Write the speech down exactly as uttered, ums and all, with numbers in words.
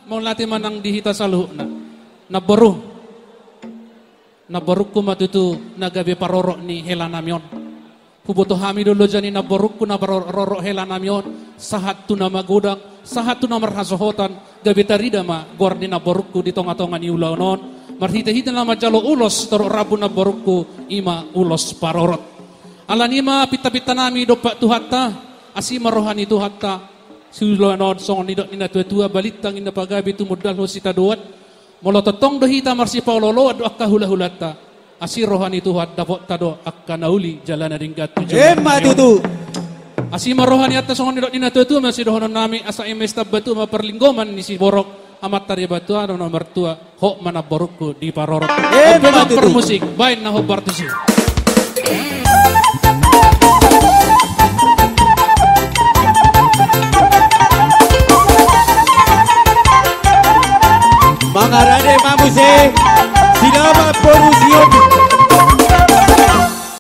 Mauliate ma nang di hita saluhutna. Namboru. Namborungku ma tutu na gabe parorot ni helanami on. Huboto hami do loja ni namborungku na parorot helanami on, sahat tu na magodang, sahat tu na marhasohotan, gabe tarida ma goar ni namborungku di tonga-tonga ni ulaon on, marhite-hite na manjalo ulos torop rambu namborungku, i ma ulos parorot. Alani i ma pinta-pintanami dompak Tuhanta, asi ma roha ni Tuhanta, siulaon on songon nidok ni natua-tua, balintang inna pagabe tumundalhon sitadoan, molo tongtong do hita marsipaolo-oloan dohot angka hula-hulanta, asi roha ni Tuhan dapotta do angka na uli jala na denggan tu joloan on. Emma tutu. Asi ma roha ni Tuhanta songon nidok ni natua-tua ma sidohononnami, asa i ma i sitamba tua ma parlinggoman ni siborok, Amanta Debata na martua, hot ma namborungku diparorot. Emma tutu. Oke, parmusik, baen na hombar tusi. Mangarade ma muse, silaban boru Sion